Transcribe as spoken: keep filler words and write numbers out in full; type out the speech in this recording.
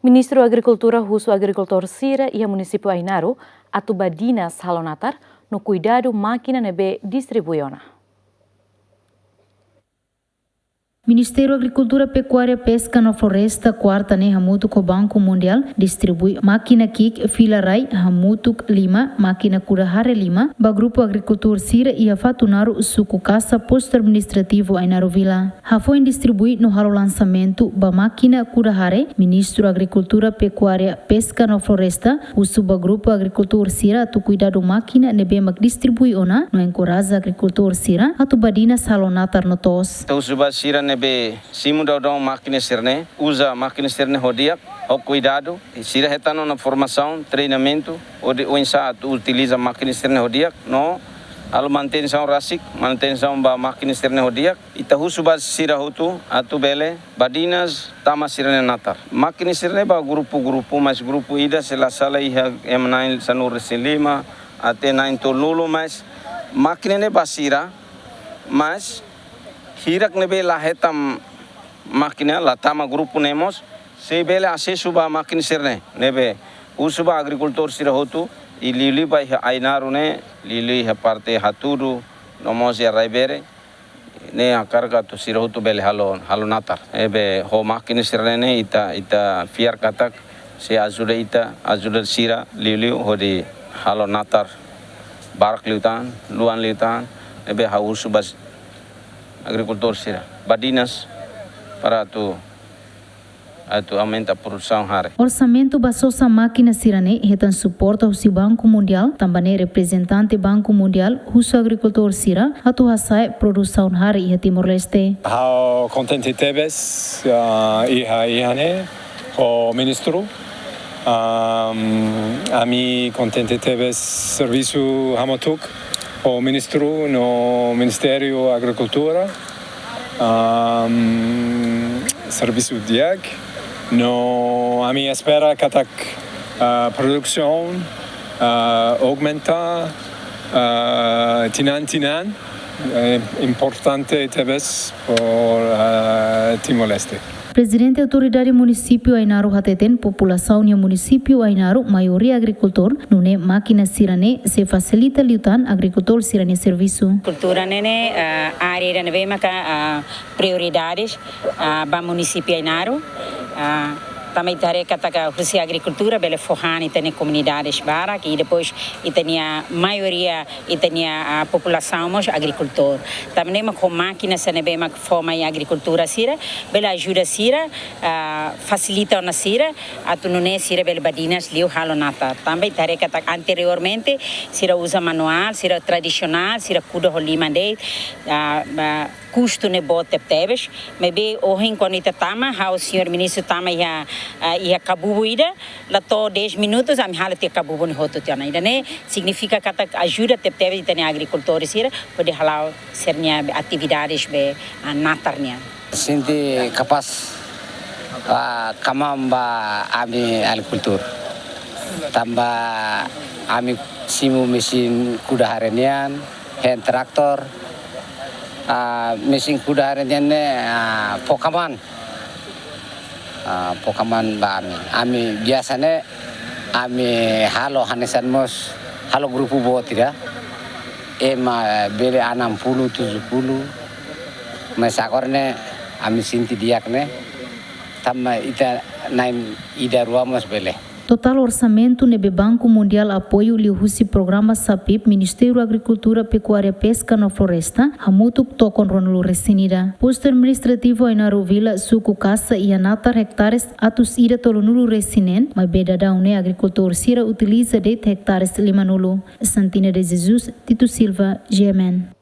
Ministru Agrikultura husu agrikultór sira iha munisípiu Ainaro atu badinas halo natar no kuidadu mákina ne'ebé distribui ona. Ministériu Agrikultura, Pekuária, Peska no Floresta, kuarta ne'e hamutuk ho Banku Mundiál, distribui mákina ki'ik fila rai hamutuk lima, mákina kuda hare lima, ba grupu agrikultór sira iha Fatunaro, suku Kasa, postu administrativu Ainaro Vila. Hafoin distribui no halo lansamentu ba mákina kuda hare, Ministru Agrikultura, Pekuária, Peska no Floresta husu ba grupu agrikultór sira atu kuidadu mákina ne'ebé mak distribui ona no enkoraja agrikultór sira atu badinas halo natar no to'os. Ita husu ba sira ne'ebé simu daudaun mákina sira-ne'e, uza mákina sira-ne'e ho di'ak, ho kuidadu, sira hetan ona formasaun, treinamentu, hodi oinsá atu utiliza mákina sira-ne'e ho di'ak, no halo manutensaun rasik, manutensaun ba mákina sira-ne'e ho di'ak. Ita husu ba sira hotu atu bele badinas tama sira-nia natar. Mákina sira-ne'e ba grupu-grupu, mas grupu ida se la sala iha ema na'in sanulu-resin-lima até na'in tolunulu, mas mákina ne'e ba sira, mas hirak ne'ebé la hetan mákina, la tama grupu ne'e mós sei bele asesu ba mákina sira-ne'e. Ne'ebé husu ba agrikultór sira hotu, i liuliu ba iha Ainaro ne'e, liuliu iha parte Hatudu, no mós iha Rai-Bere, ne'e hakarak atu sira hotu bele halo, halo natar. Ne'ebé ho mákina sira-ne'e ita, ita fiar katak sei ajuda ita, ajuda sira liuliu hodi halo natar barak liután, luan liután, ne'ebé ha'u husu ba agrikultór sira badinas para atu, atu aumenta produsaun hare. Orsamentu ba sosa mákina sira-ne'e hetan suporta husi Banku Mundiál, tanba ne'e reprezentante Banku Mundiál husu agrikultór sira atu hasa'e produsaun hare iha Timor-Leste. Ha'u kontente tebes, ah, iha, iha ne'e ho ministru. Am, ami kontente tebes servisu hamutuk ho ministru no Ministériu Agrikultura. Am, servisu di'ak. No ami espera katak, ah, produsaun, ah, aumenta, ah, tinan-tinan. Eh, importante tebes por, ah, Timor-Leste. Prezidente Autoridade Munisípiu Ainaro hateten, populasaun iha munisípiu Ainaro maioria agrikultór, nune'e mákina sira-ne'e sei fasilita liután agrikultór sira-nia servisu. Agrikultura ne'e, ne'e, ah, área ida ne'ebé maka, ah, prioridades, ah, ba munisípiu Ainaro. Ah, tanba ita haree katak husi agrikultura bele fó han ita-nia komunidades barak, i depois ita-nia maioria, ita-nia, ah, populasaun mós agrikultór. Tanba ne'e mak ho mákina sira ne'ebé mak fó mai agrikultór sira, bele ajuda sira, ah, fasilita ona sira, atu nune'e sira bele badinas liu halo natar. Tanba ita haree katak anteriormente sira uza manuál, sira tradisionál, sira kuda ho liman de'it, ah, ba, kustu ne'e boot tebetebes, maibé ohin kuandu ita tama, ha'u señór ministru tama iha, ah, iha kabubu ida, la to'o dez minutus, ami halo tiha kabubu ne'e hotu tiha ona. Ida-ne'e signifika katak ajuda tebetebes ita-nia agrikultór sira, hodi hala'o sira-nia atividades be, ah, natar nian. Sente kapás, ah, kmaan ba ami agrikultór. Tanba ami simu mesin kuda hare nian, hand tractor, ah, mesin kuda hare nian ne'e, ah, fó kmaan. Ah, fó kmaan ba ami. Ami biasa ne'e, ami halo hanesan mós, halo grupu boot ida. Ema bele enam puluh, tujuh puluh. Mas agora ne'e, ami sente di'ak ne'e. Tanba ita na'in ida rua mós bele. Totál orsamentu ne'ebé Banku Mundiál apoiu liuhusi programa SAPIP, Ministériu Agrikultura, Pekuária, Peska no Floresta, hamutuk tokon ruanulu-resin-ida. Postu administrativu Ainaro Vila, suku Kasa, iha natar hektares atus ida tolunulu-resin-neen, maibé daudaun ne'e agrikultór sira utiliza de'it hektares limanulu. Santina de Jesus, Tito Silva, G M N.